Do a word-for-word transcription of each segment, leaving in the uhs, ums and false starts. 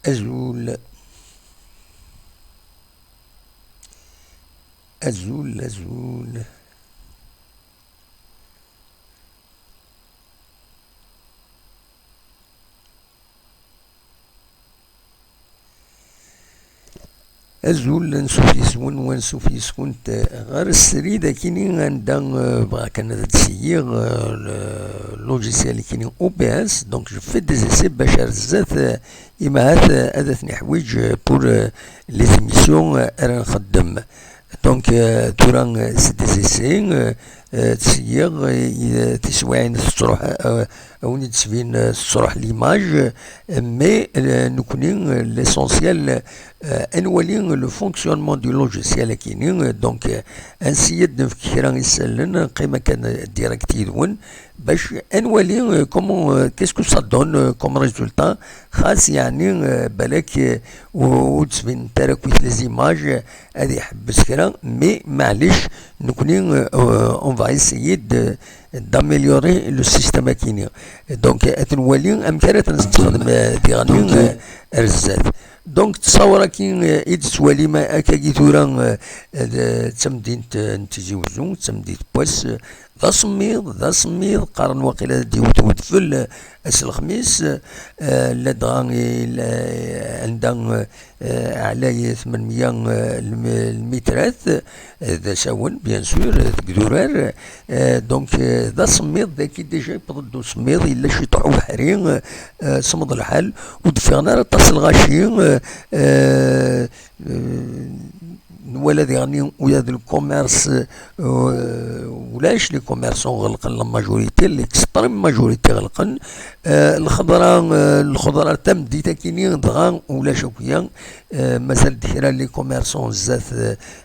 Azul. Azul, azul. Azul, ansuf yes-wen, wansuf yes-kunt, eh, ɣer srid akini anda, eh, bɣiɣ kan ad d-seyyiɣ, eh, le logiciel akini O B S. Donc, je fais des essais bac ar zdat, eh, imahat, eh, ad ten-iḥwiǧ, eh, pour, eh, les émissions, eh, ara nxeddem. Donc, euh, tura, euh, c'est des essais, euh, euh, ttṣeyyiɣ, euh, tiswiɛin tettruḥ, euh, a wen-d-tesbin, euh, tettruḥ l'image, euh, mais, euh, nekkni, euh, l'essentiel, euh, ad nwali le fonctionnement du logiciel akini, euh, donc, euh, ad nsiy ad d-nefk kra isallen, qqim akka direct yid-wen, bac ad nwali, euh, comment, euh, qu'est-ce que ça donne, euh, comme résultat, xas yeɛni, euh, balak, euh, ur, ur d-sbinent ara akk les images, euh, ad iḥebbes kra, mais maɛlic, nekkni, euh, euh, on va essayer de, d'améliorer le système akini. Donc, euh, ad nwali amek ara t-nessexdem, euh, diɣen, euh, ar zdat. Donc, ttṣawra-agi, euh, i d-tettwalim akkagi tura, euh, d tamdint, euh, n Tizi Wezzu, d tamdint n wass, euh, d asemmiḍ, d asemmiḍ, qqaren waqila ad d-iwet wedfel, eh, ass lexmis, eh, ladɣa i-, la-, anda, eh, ɛlay tmenmya, eh, lm-, lmitrat, eh, d asawen, bien sûr, eh, deg idurar, eh, donc, eh, d asemmiḍ, dagi déjà yewweḍ-d usemmiḍ, yella ciṭuḥ ubeḥri, eh, eh, semmeḍ lḥal, ur d-ffiɣen ara aṭas lɣaci, eh, eh, Eh, nwala diɣen ula d le commerce, eh, ulac, les commerçants ɣelqen, la majorité, l'extrême majorité ɣelqen. Eh, lxeḍra, eh, lxeḍra tameddit akini dɣa ulac akya. Eh, mazal-d kra les commerçants zdat,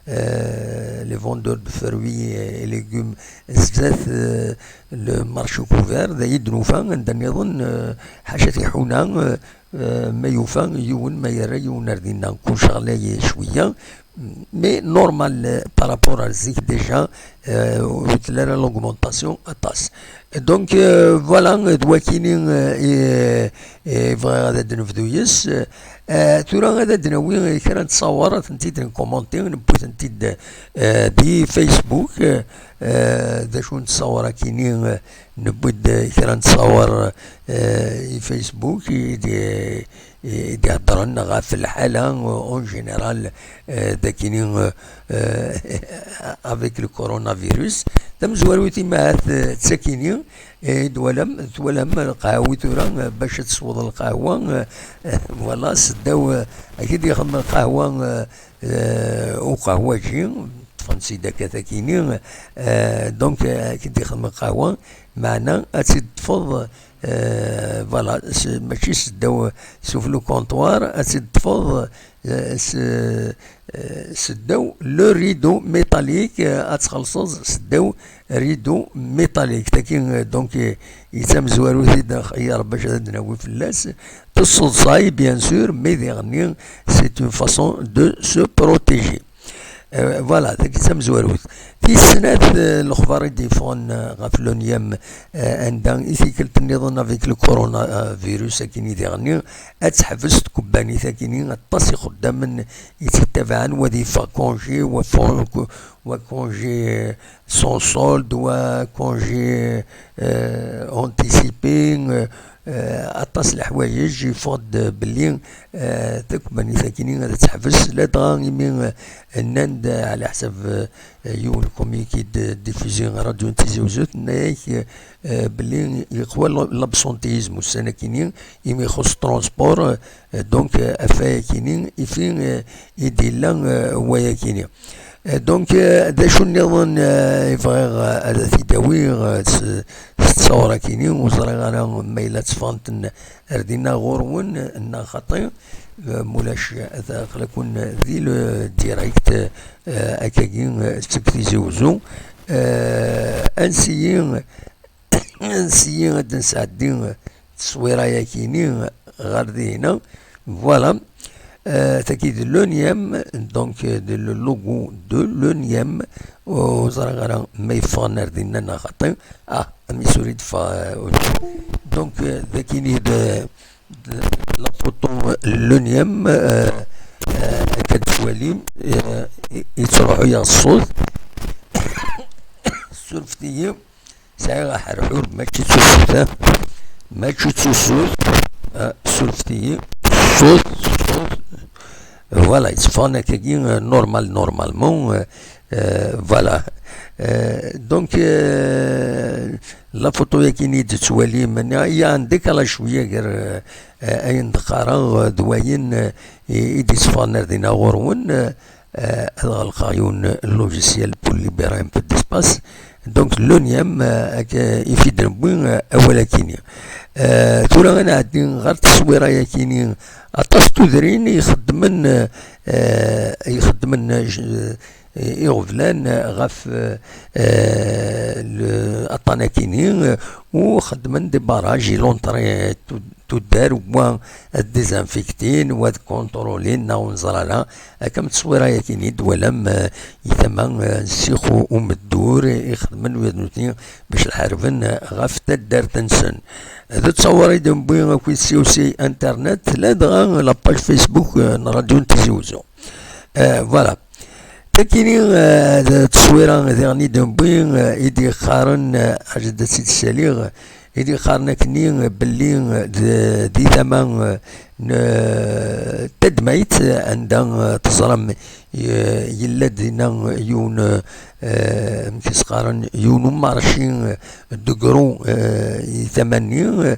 eh, les vendeurs de fruits et légumes zdat, eh, le marché couvert, d ay d-nufa anda nniḍen, eh, ḥaca tiḥuna, eh, Eh, ma yufa yiwen, ma yerra yiwen ar dinna, kullec ɣlay cwiya, mais normal, eh, par rapport ar zik déjà, eh, ur telli ara l'augmentation aṭas. Donc, eh, voilà, d wakini, eh, i, i bɣiɣ ad d-nebdu yes. Eh, tura ad d-nawi kra n ttṣawar, ad tent-id-nkumanti, newwi-tent-id, eh, di Facebook, eh, d acu n ttṣawar akini, eh, newwi-d kra n ttṣawar, eh, i Facebook, i d-, i d-iheddren ɣef lḥala, eh, en général, eh, dakini, eh, eh, avec le coronavirus. Tamezwarut imahat, eh, d takini, eh, i d-twalam, twalam lqahwi tura, eh, bac ad tesweḍ lqahwa, eh, eh, voilà, seddaw, eh, ak-id-yexdem lqahwa, eh, eh, uqahwaǧi, ṭṭfen-tt-id akka takini, eh, donc, eh, ak-id-yexdem lqahwa, meɛna ad tt-id-ṭṭfeḍ, eh, voilà, s-, mačči seddaw, suf le comptoir, ad tt-id-ṭṭfeḍ, eh, s-, eh, seddaw le rideau métallique, eh, ad txellṣeḍ seddaw rideau métallique. Tagi, eh, donc, eh, i d tamezwarut i d-nxeyyar bac ad d-nawi fell-as. Tesseḍsay, bien sûr, mais diɣenni, c'est une façon de se protéger. Euh, voilà, tagi d tamezwarut. Tis snat, euh, lexbar i d-yeffɣen, euh, ɣef l'onième, euh, anda i tikkelt nniḍen avec le coronavirus akini diɣenni, ad teḥbes tkebbanit akini, aṭas ixeddamen i tt-ittabaɛen, wa ad yeffeɣ congé, wa fon-, wa congé, euh, sans solde, wa congé, euh, anticipé, euh, euh, aṭas leḥwayeǧ, yeffeɣ-d belli, euh, takebbanit akini ad teḥbes, ladɣa imi, euh, nnan-d, euh, ɛla ḥsab, euh, yiwen communiqué d-, diffusé ɣer Radio n Tizi Wezzu, tenna-yak, euh, belli yeqwa l-, l'absentéisme ussan akini, imi ixuṣṣ transport, euh, donc, euh, ɣef wayakini, ifi, euh, i d-yella, euh, wayakini. Euh, donc, euh, d acu nniḍen, euh, i bɣiɣ, euh, ad t-id-awiɣ, euh, s, s ttṣawra-kini, ur ẓriɣ ara ma yella tteffɣent-n ar dinna ɣur-wen, neɣ xaṭi, euh, mulac, ad aql-aken di le direct, euh, akkagi, euh, seg Tizi Wezzu. Euh, ansi, ansi ad d-nesɛeddi tteswira-yakini ɣer dihina. Voilà. Euh, tagi d l'onième, donc, euh, de le logo de l'onième. Ur ẓriɣ ara ma yeffɣen ar dinna neɣ xaṭi. Ah, amis ur d-yeffeɣ, euh, donc, euh, dakini d, la photo, l'onième, euh, euh, akka d-twalim, euh, yettruḥu-yaɣ ṣṣut. Surfet-iyi, sɛiɣ aḥerḥur, mačči d tusut, ha? Mačči d tusut, ha? Surfet-iyi, ṣṣut, ṣṣut. Voilà, yetteffɣen akkagi, euh, normal, normalement, euh, euh, voilà. Euh, donc, euh, la photo-yagi i d-tettwalim, il y a un décalage cwiya gar, euh, euh, ayen d-qqareɣ, euh, d wayen, euh, i, i d-yetteffɣen ar dinna ɣur-wen, euh, euh, ad ɣelqeɣ yiwen n logiciel pour libérer un peu d'espace. Donc, l'onième, euh, ak-, i fi d-newwi, euh, awal-akini. Euh, tura ad nɛeddi ɣer teswira-yakini, aṭas n tudrin i ixeddmen, euh, euh, i ixeddmen, euh, j-, euh, iɣeblan, euh, ɣef, euh, euh, le, aṭṭan-akini, euh, u xeddmen des barrages, i l'entrée, euh, tud-, tuddar, wa ad désinfectin, wa ad contrôlin, neɣ ur neẓri ara. Akka am tteswira-yakini d-twalam, euh, i tama, euh, n Ssix U-, Umeddur, i xedmen wid nutni bac ad ḥarben, euh, ɣef taddart-nsen. D ttawar i d-newwi akked C O C Internet, ladɣa la page Facebook, euh, n Radio n Tizi Uzzu. Euh, voilà. Takini, euh, d tteswira diɣen i d-newwi, euh, i d-yeqqaren, euh, ad tt-id-ssaliɣ, i d-yeqqaren akkenni, euh, belli, euh, d-, di tama, euh, n, euh, tadmayt, euh, anda, euh, teẓram, euh, yella-d dinna yiwen, euh, euh, amek i s-qqaren, yiwen umarci, euh, de gros, euh, i tama-nni, euh,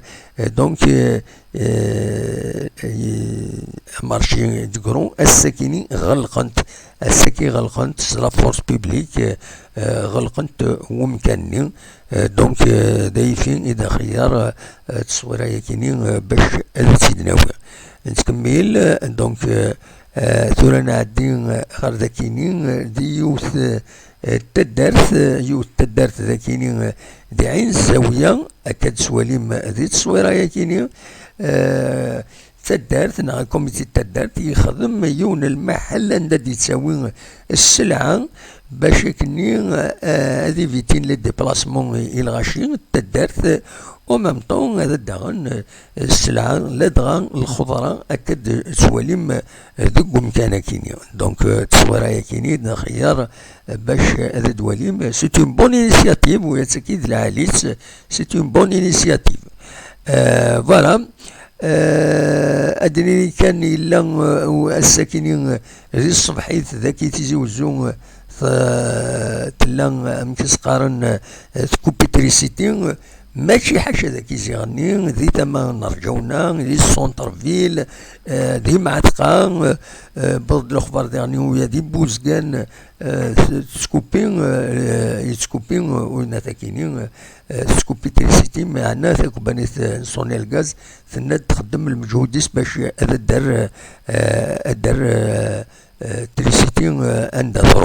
donc, euh, euh, i-, amarci de gros, ass-akini ɣelqent, ass-agi ɣelqent s la force publique, euh, euh, ɣelqent wemkan-nni, euh, donc, euh, d ayfi i d axeyyar, euh, tteswira-yakini, euh, bac ad tt-id-nawi. Nettkemmil, euh, donc, euh, euh, tura nɛeddi, euh, ɣer dakini, euh, di yiwet, euh, euh, taddart, euh, yiwet taddart dakini, euh, di Ɛin Zawiya, akka d-twalim, euh, di tteswira-yakini, euh, taddart, neɣ akumiti n taddart, yexdem yiwen n lmaḥel anda d-yettawi sselɛa, bac akkenni, euh, ad éviter les déplacements i, i lɣaci n taddart, euh, en même temps, ad d-aɣen, euh, sselɛa, ladɣa lxeḍra, akka d-twalim, euh, deg umkan-akini. Donc, euh, tteswira-yakini d axeyyar, euh, bac ad d-twalim. C'est une bonne initiative, u yattaki d lɛali-tt, c'est une bonne initiative. Euh, voilà. Euh, ad d-nini kan yella, euh, ass-akini, euh, di tṣebḥit, dagi Tizi Uzzu, euh, t-, tella, euh, amek i s-qqaren, euh, tkupi trisiti, euh, mačči ḥaca dagi ziɣ-nni, di tama n Rǧawna, di centre-ville, euh, di Mɛatqa, euh, euh, wweḍ-d lexbar diɣen-nni uya di Buzgan, euh, s-, tkupi, euh, yettkupi, euh, uyennat-akini, euh, euh, tkupi trisiti, meɛna takebbanit, euh, n Sonelgaz, tenna-d txeddem lmeǧhud-is bac ad d-terr, euh, ad d-terr, euh, euh, trisiti, euh, anda